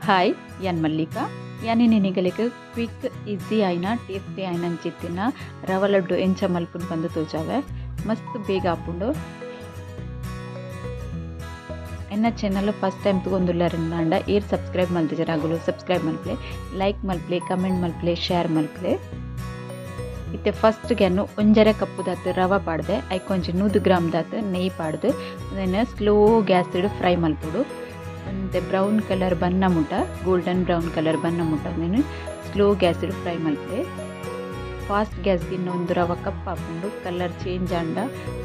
Hi ಯಾನ್ Mallika ಯಾನಿ ನಿಗಲಿಗೆ quick easy ಆಯ್ನ tasty ಆಯ್ನ ಅಂಚಿತ್ತಿನ ರವ ಲಡ್ಡು ಎಂಚ ಮಲ್ಪುನ್ ಪಂದ್ ತೋಜಾವೆ ಮಸ್ತ್ ಬೇಗ ಆಪುಂಡು. ಎನ್ನ channel first time ತಗೊಂದುಲ್ಲಾರಂಡ ಏರ್ ಸಬ್ಸ್ಕ್ರೈಬ್ ಮಲ್ತಿಜರಾಗುಲು ಸಬ್ಸ್ಕ್ರೈಬ್ ಮಲ್ಪ್ಲೆ, ಲೈಕ್ ಮಲ್ಪ್ಲೆ, ಕಮೆಂಟ್ ಮಲ್ಪ್ಲೆ, ಶೇರ್ ಮಲ್ಪ್ಲೆ. ಇತ್ತೆ ಫಸ್ಟ್ ಗೆನ್ನು 1.5 ಕಪ್ಪು ದಾತ್ ರವ ಪಾಡ್ದೆ, ಐಕೊಂಜಿ 100 ಗ್ರಾಮ್ ದಾತ್ ನೆಯ್ಯಿ ಪಾಡ್ದು ಅದನ್ನ ಸ್ಲೋ ಗ್ಯಾಸ್ ಇಡು ಫ್ರೈ ಮಲ್ಪೊಡು. ಒಂತೆ ಬ್ರೌನ್ ಕಲರ್ ಬನ್ನ ಮುಟ, ಗೋಲ್ಡನ್ ಬ್ರೌನ್ ಕಲರ್ ಬನ್ನ ಮುಟ ಅದನ್ನ ಸ್ಲೋ ಗ್ಯಾಸ್ ಇಡು ಫ್ರೈ ಮಲ್ಪೆ. ಫಾಸ್ಟ್ ಗ್ಯಾಸ್ ದಿನ ಒಂದು ರವ ಕಪ್ ಆಪುಂಡು, ಕಲರ್ ಚೇಂಜ್ ಆಂಡ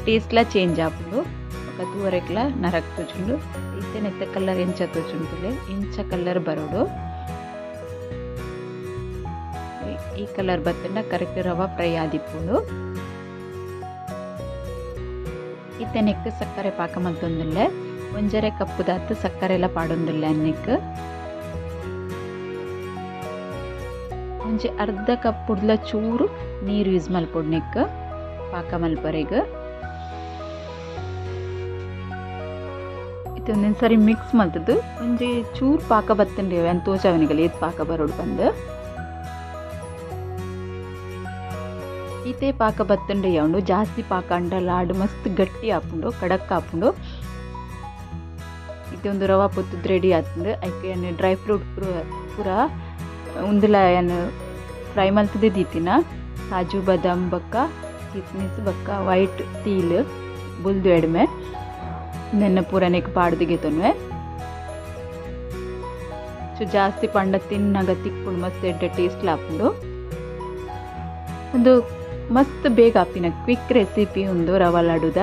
ಟೇಸ್ಟ್ಲ ಚೇಂಜ್ ಆಪುಂಡು. ఒక ತೂವರೆಗ್ಲ ನರಕ್ ತೋಜುಂಡು. ಇತ್ತೆ ಕಲರ್ ಎಂಚ ತೋಜುಂಡುಲೆ ಇಂಚ ಕಲರ್ ಬರೋಡು. ಈ ಕಲರ್ ಬತ್ತಂಡ ಕರೆಕ್ಟ್ ರವ ಫ್ರೈ ಆದಿಪ್ಪುಂಡು. ಇತ್ತೆ ನೆಕ್ ಸಕ್ಕರೆ ಪಾಕ ಮಲ್ತೊಂದುಲ್ಲೆ. 1.5 ಕಪ್ಪು ದಾತ್ ಸಕ್ಕರೆ ಎಲ್ಲ ಪಾಡೊಂದುಲ್ಲೆ ಅನ್ನೆಕ್. ಒಂಜಿ ಅರ್ಧ ಕಪ್ಪುಡ್ಲ ಚೂರು ನೀರು ಯೂಸ್ ಮಲ್ಪೊಡು ನೆಕ್ ಪಾಕ ಮಲ್ಪರೆಗ್. ಇತ್ತೆ ಒಂದೊಂದು ಸರಿ ಮಿಕ್ಸ್ ಮಲ್ತದ್ದು ಒಂಜಿ ಚೂರು ಪಾಕ ಬತ್ತಂಡಿ ಅಂತ ತೋಜಾವನಿಗಲ್ಲ ಏತ್ ಪಾಕ ಬರೋಡು ಬಂದು. ಇತ್ತೆ ಪಾಕ ಬತ್ತಂಡೆ ಉಂಡು. ಜಾಸ್ತಿ ಪಾಕ ಅಂಡ ಲಾಡು ಮಸ್ತ್ ಗಟ್ಟಿ ಆಪುಂಡು, ಕಡಕ್ ಆಪುಂಡು. ಇತ್ತೆ ಒಂದು ರವಾ ಪೊತ್ತುದು ರೆಡಿ ಆತಂದು. ಐಕೆ ಡ್ರೈ ಫ್ರೂಟ್ ಪೂರ ಉಂದುಲ ಏನು ಫ್ರೈ ಮಲ್ತದೆ ದೀತಿನ. ಕಾಜು ಬಾದಾಮ್ ಬಕ್ಕ, ಕಿಸ್ಮಿಸ್ ಬಕ್ಕ, ವೈಟ್ ತೀಲ್ ಬುಲ್ದು ಎಡ್ಮೆ ನೆನ್ನ ಪೂರ ನೆಕ್ ಪಾಡ್ದಿಗೆ ತೊನ್ವೆ. ಸೊ ಜಾಸ್ತಿ ಪಂಡ ತಿನ್ನಾಗ ತಿಕ್ಕೊಂಡು ಮಸ್ತ್ ಎಡ್ಡೆ ಟೇಸ್ಟ್ ಆಪುಂಡು. ಒಂದು ಮಸ್ತ್ ಬೇಗ ಆಪಿನ ಕ್ವಿಕ್ ರೆಸಿಪಿ ಒಂದು ರವಾ ಲಾಡುದ.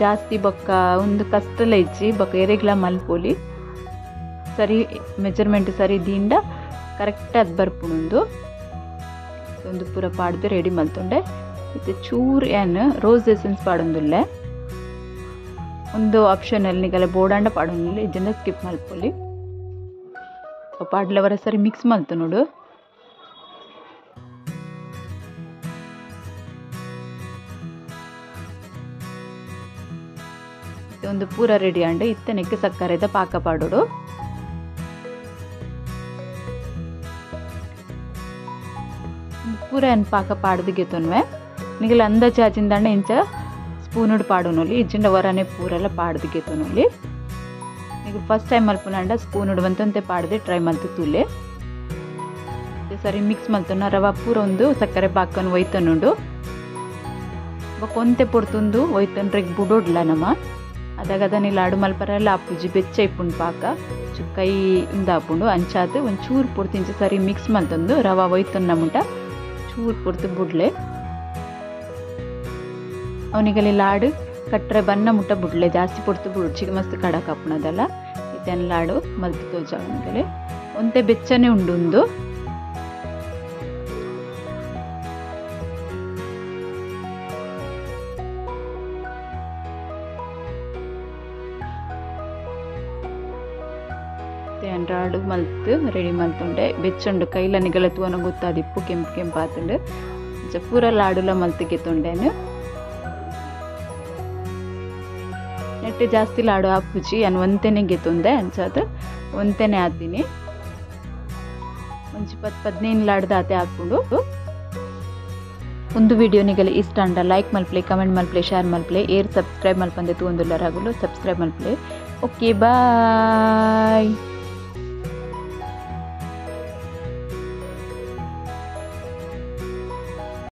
ಜಾಸ್ತಿ ಬೊಕ್ಕ ಒಂದು ಕಷ್ಟಲ ಇಜ್ಜಿ, ಬೊಕ್ಕ ಎರೆಗ್ಲ ಮಲ್ಪೊಲಿ. ಸರಿ ಮೆಜರ್ಮೆಂಟ್ ಸರಿ ದಿಂಡ ಕರೆಕ್ಟ್ ಅದು ಬರ್ಪುಂಡು. ಒಂದು ಪೂರ ಪಾಡ್ದು ರೆಡಿ ಮಲ್ತೊಂಡೆ. ಇತ್ತೆ ಚೂರು ಏನು ರೋಸ್ ಎಸೆನ್ಸ್ ಪಾಡೊಂದುಲ್ಲೆ. ಒಂದು ಆಪ್ಷನಲ್ಲಿ ನಿಗಲ ಬೋಡಾಂಡ ಪಾಡೊಂದುಲ್ಲೆ, ಇದನ್ನ ಸ್ಕಿಪ್ ಮಲ್ಪೊಲಿ. ಪಾಡ್ಲವರ ಸರಿ ಮಿಕ್ಸ್ ಮಲ್ತು ನೋಡು. ಒಂದು ಪೂರ ರೆಡಿ ಆಂಡ್ ಇತ್ತನೆಕ್ಕೆ ಸಕ್ಕರೆದ ಪಾಕ ಪಾಡೋಡು. ಪೂರ ಏನು ಪಾಕ ಪಾಡ್ದಿಗೆ ತೊನ್ವೆ. ನಿಗಲ ಅಂದಾಜಾಜಿಂದಾಂಡ ಇಂಚ ಸ್ಪೂನುಡು ಪಾಡೋನೊಲಿ, ಇಜ್ಜಿಂಡ ವರನೆ ಪೂರೆಲ್ಲ ಪಾಡ್ದಿಗೆ ತೊನೊಲಿ. ನೀವು ಫಸ್ಟ್ ಟೈಮ್ ಮಲ್ಪುನಾಂಡ ಸ್ಪೂನುಡು ಬಂತಂತೆ ಪಾಡದೆ ಟ್ರೈ ಮಲ್ತು ತೂಲೆ. ಸರಿ ಮಿಕ್ಸ್ ಮಲ್ತೊನ ರವ ಪೂರ ಒಂದು ಸಕ್ಕರೆ ಪಾಕನ್ ಒಯ್ತನುಂಡು. ಬೊಕ್ಕ ಒಂತೆ ಪೊರ್ತುಂದು ಒಯ್ತನ್ರೆಗ್ ಬುಡೋಡ್ಲ ನಮ. ಅದಾಗ ಅದನ್ನ ಲಾಡು ಮಲ್ಪರೆಲ್ಲ ಆಪುಜಿ, ಬೆಚ್ಚ ಇಪ್ಪುಂಡು ಪಾಕ ಕೈ ಉಂದಾಪುಂಡು. ಅಂಚಾದ್ ಒಂದು ಚೂರು ಪೊರ್ತು ಇಂಚ ಸರಿ ಮಿಕ್ಸ್ ಮಲ್ತೊಂದು ರವ ಒಯ್ತೊನ್ನ ಮುಟ ಚೂರು ಪೊರ್ತು ಬುಡ್ಲೆ. ಅವನಿಗಲ್ಲಿ ಲಾಡು ಕಟ್ರೆ ಬನ್ನ ಮುಟ್ಟ ಬುಡ್ಲೆ, ಜಾಸ್ತಿ ಪೊರ್ತು ಬುಡ್ಚಿಗೆ ಮಸ್ತ್ ಕಡಕ್ ಆಪುಣದಲ್ಲ. ಇತ್ತೇನು ಲಾಡು ಮಲ್ತು ತೋಜ ಅವನಿಗಲ್ಲಿ ಒಂತೆ ಬೆಚ್ಚನೆ ಉಂಡುಂದು. ಲಾಡು ಮಲ್ತು ರೆಡಿ ಮಲ್ತುಂಡೆ. ಬೆಚ್ಚುಂಡು ಕೈಲ ನಿಗಲ ತೂವನ ಗೊತ್ತಾದಿಪ್ಪು ಕೆಂಪು ಕೆಂಪು ಆತುಂಡು. ಪೂರ ಲಾಡುಲ ಮಲ್ತು ಗೆತ್ತುಂಡೇನು. ನೆಟ್ಟು ಜಾಸ್ತಿ ಲಾಡು ಆಪುಜಿ, ನಾನು ಒಂತೆನೆ ಗೆತ್ತುಂದೆ ಅಂಚಾದ ಒಂತೆನೆ ಆತೀನಿ. ಒಂಜಿ 10-15 ಲಾಡ್ದ ಆತೆ ಹಾಕೊಂಡು. ಒಂದು ವಿಡಿಯೋ ನಿಗಲ ಇಷ್ಟ ಅಂಡ ಲೈಕ್ ಮಲ್ಪ್ಲೆ, ಕಮೆಂಟ್ ಮಲ್ಪ್ಲೆ, ಶೇರ್ ಮಲ್ಪ್ಲೆ. ಏರ್ ಸಬ್ಸ್ಕ್ರೈಬ್ ಮಲ್ಪಂದೆ ತೂವೊಂದುಲ್ಲರಾಗುಲು ಸಬ್ಸ್ಕ್ರೈಬ್ ಮಲ್ಪ್ಲೆ. Okay, bye.